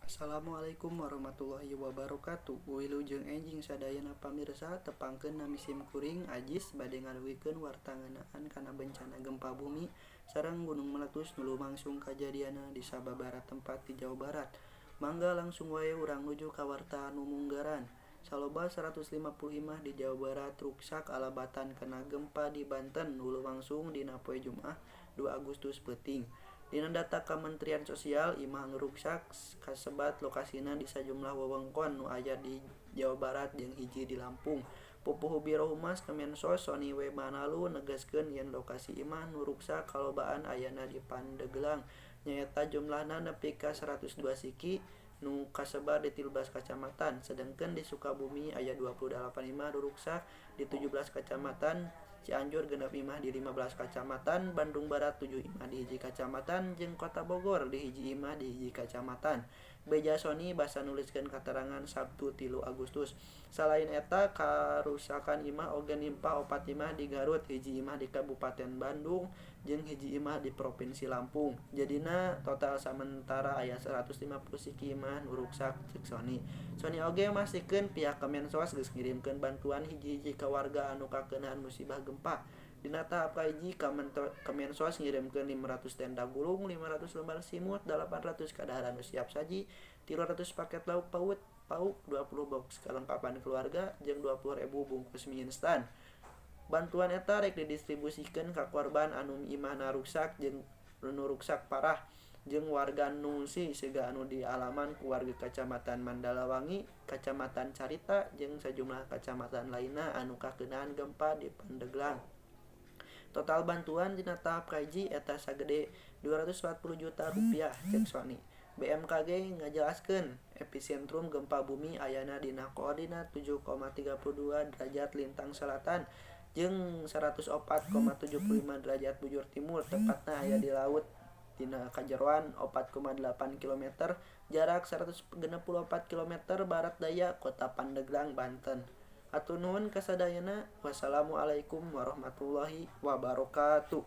Assalamualaikum warahmatullahi wabarakatuh. Wilujeng enjing sadayana pamirsa, tepangkeun nami sim kuring Ajis bade ngadugikeun warta ngeunaan kana bencana gempa bumi sareng gunung meletus nu lumangsung kajadianna di sababaraha tempat di Jawa Barat. Mangga langsung wae urang nuju ka warta anu munggaran. Saloba 150 imah di Jawa Barat ruksak alabatan kana gempa di Banten nu lumangsung dina poe Jumaah 2 Agustus peuting. Dina data Kamentrian Sosial, imah anu ruksak kasebat lokasina di sajumlah wewengkon nu aya di Jawa Barat jeung hiji di Lampung. Pupuhu Biro Humas Kemensos Sonny W. Manalu negaskeun yen lokasi imah nu ruksak kalobaan ayana di Pandeglang, nyaeta jumlahna nepi ka 102 siki nu kasebar di 13 kacamatan. Sedengkeun di Sukabumi aya 28 imah nu ruksak di 17 kacamatan, Cianjur 6 imah di 15 kacamatan, Bandung Barat 7 imah di hiji kacamatan, jeung Kota Bogor di hiji imah di hiji kacamatan. Beja Sonny basa nuliskeun katerangan Sabtu 3 Agustus. Salain eta, karusakan imah oge nimpa 4 imah di Garut, hiji imah di Kabupaten Bandung, jeung hiji imah di Propinsi Lampung. Jadina total samentara aya 150 siki imah nu ruksak, ceuk Sonny. Sonny oge mastikeun pihak Kemensos geus ngirimkeun bantuan hiji-hiji ka warga anu kakeunaan musibah gempa. Dina tahap kahiji, Kemensos ngirimkeun 500 tenda gulung, 500 lembar simut, 800 kadaharan nu siap saji, 300 paket lauk pauk, 20 box kalengkapan keluarga, jeung 20.000 bungkus mie instan. Bantuan eta rek didistribusikeun ka korban anu imahna ruksak jeung nu ruksak parah jeung warga nu ngungsi siga anu dialaman ku warga Kacamatan Mandalawangi, Kacamatan Carita, jeung sajumlah kacamatan lainna anu kakeunaan gempa di Pandeglang. Total bantuan dina tahap kahiji eta sagede 240 juta rupiah, ceuk Sonny. BMKG ngajelaskeun episentrum gempa bumi ayana dina koordinat 7,32 derajat lintang selatan jeung 104,75 derajat bujur timur, tepatna aya di laut dina kajeroan 4,8 kilometer jarak 164 km barat daya Kota Pandeglang, Banten. Hatur nuhun kasadayana. Wassalamualaikum warahmatullahi wabarakatuh.